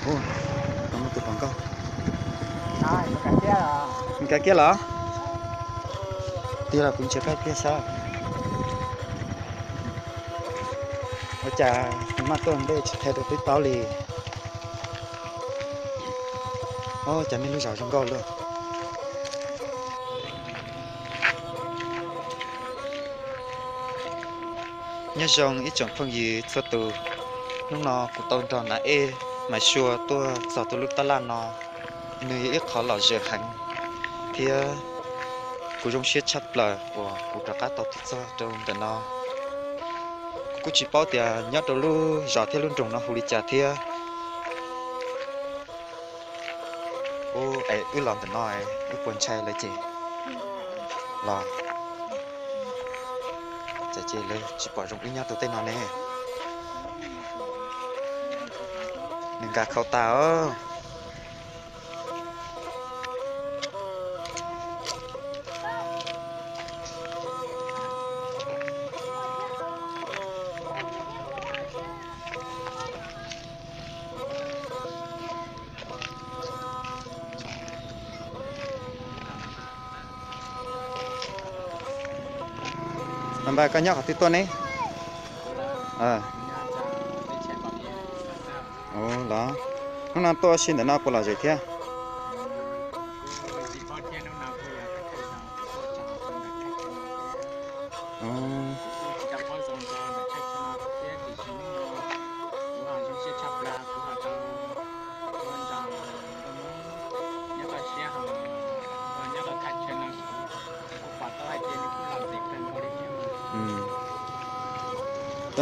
Ua, no muaj tus hluas nkauj. Nkag kiag los? Tiag los kuv ntsia koj kiag saib. Ua cas maj tuaj ntej tsis qhia rau peb paub li. Ua cas nej lub zos zoo nkauj luaj. Nyob zoo ib tsoom phooj ywg txhua tus, hnub no kuv tau nrog Nav Ej Maiv Sua tuaj txog tus lub tab laj no, nws yog ib qho lom zem heev, thiab kuv zoo siab tshaj plaws uas kuv rov qab tau tuaj txog rau ntawm no. Kuv kuj tsis paub tias nyob rau lub zos thiab lub nroog no hu li cas thiab. Ub, es wb los ntawm no wb puas ntshai lawv ces los? Ces lawv tsis pom zoo wb nyob rau tej no ne. Nws nkag khau tas os. Npawg, koj nyob qhov twg tuaj ne? Los, hnub no tuaj ua si ntawm no puas lom zem thiab?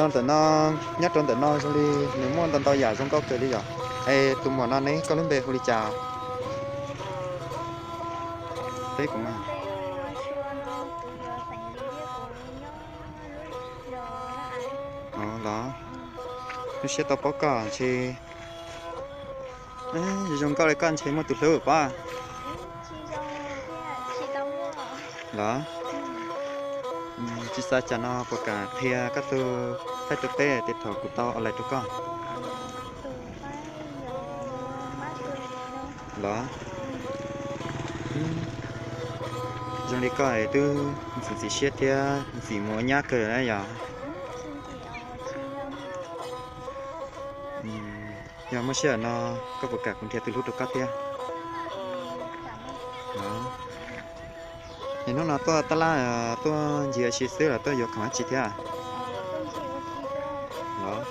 Nyob ntawm no, nyob rau ntawm no zoo li nws muaj ntau ntau yam zoo nkauj kawg li yom. Es tus muam no ne, koj lub npe hu li cas? Teb kuv mas. Los, lub siab tau paub koj ntshe zoo nkauj li koj ntshe muaj tus hlub pob. Los, tsis xav cas no puas kam qhia koj tus faib rau peb tias thaum kuv tau ua lais rau koj? Los, zoo li koj es twb ntxim ntxim siab thiab ntxim mus ua nyab kawg na yom. Yog muaj sij hawm no koj puas kam kuv nrhiav tus hlub rau koj thiab? Los, es hnub no tuaj tab laj tuaj ncig ua si xwb los tuaj yuav khoom dab tsi thiab? Los,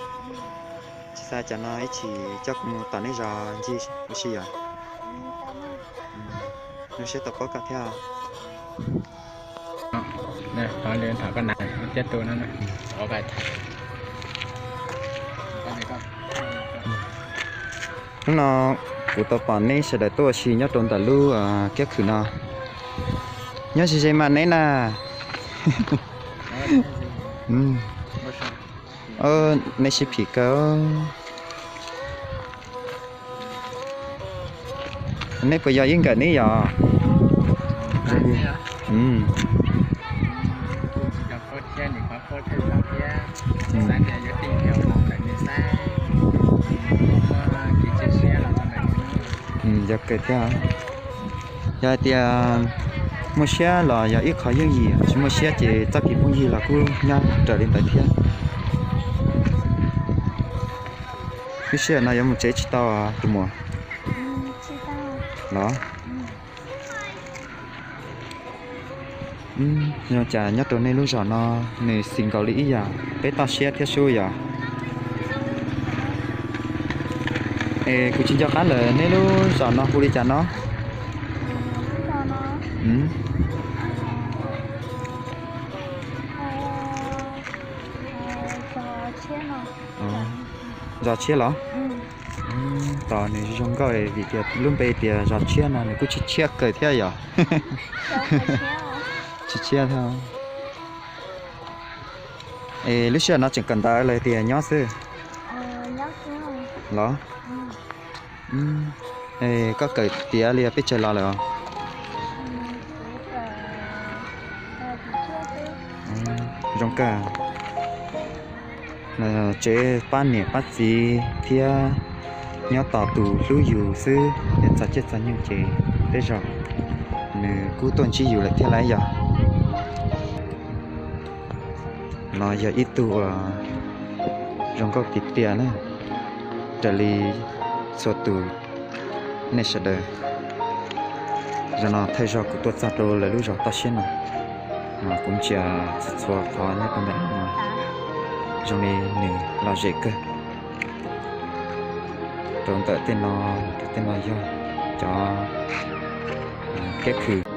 tsis xav cas no ib chim coj kuv mus tom nej zos ncig ua si yom. Zoo siab tau paub koj thiab. Hnub no kuv tau pom neb sawv daws tuaj ua si nyob rau ntawm lub kiab khwm no. Nyob ze ze mas neb na. Nej sib phim kawg. Neb puas yog ib nkawm neb yom? Yog kawg thiab. Yog hais tias muaj siab los yog ib qho yooj yim, tsis muaj siab ces txoj kev phooj ywg los kuj nyob raws li ntawd thiab. Lub sij hawm no yuav mus tsev tsis tau tus muam? Los, zoo cas nyob rau nej lub zos no nws xis nkaus li ib yam peb toj siab thiab sub yom. Es kuv tsis nco qab lawm, nej lub zos no hu li cas no? Zos Tshiab los? Tos nws zoo nkauj vim tias lub npe tias Zos Tshiab no nws kuj tshiab tshiab kawg thiab yom. Tshiab tshiab thiab. Es lub sij hawm no tseem kawm ntawv los tias nyob xwb? Los, koj kawm tiav li peb tsawg los lawm? Zoo kawg. Tsev pab niam pab txiv thiab Nyob tos tus hlub yus xwb, yog txog caij txog nyoog ces tej zaum nws kuj tuaj ntsib yus lawm thiab lauj yog. No yog ib tug uas zoo nkauj tiag tiag na, raws li txhua tus nej sawv daws. Zaum no thawj zaug kuv tuaj txog rau lawv lub zos toj siab no, kuv ntsia txhua txhua qhov nyob rau ntawm no zoo li nws lom zem kawg. Rau ntawm tej no, tej no yog cov keb khw.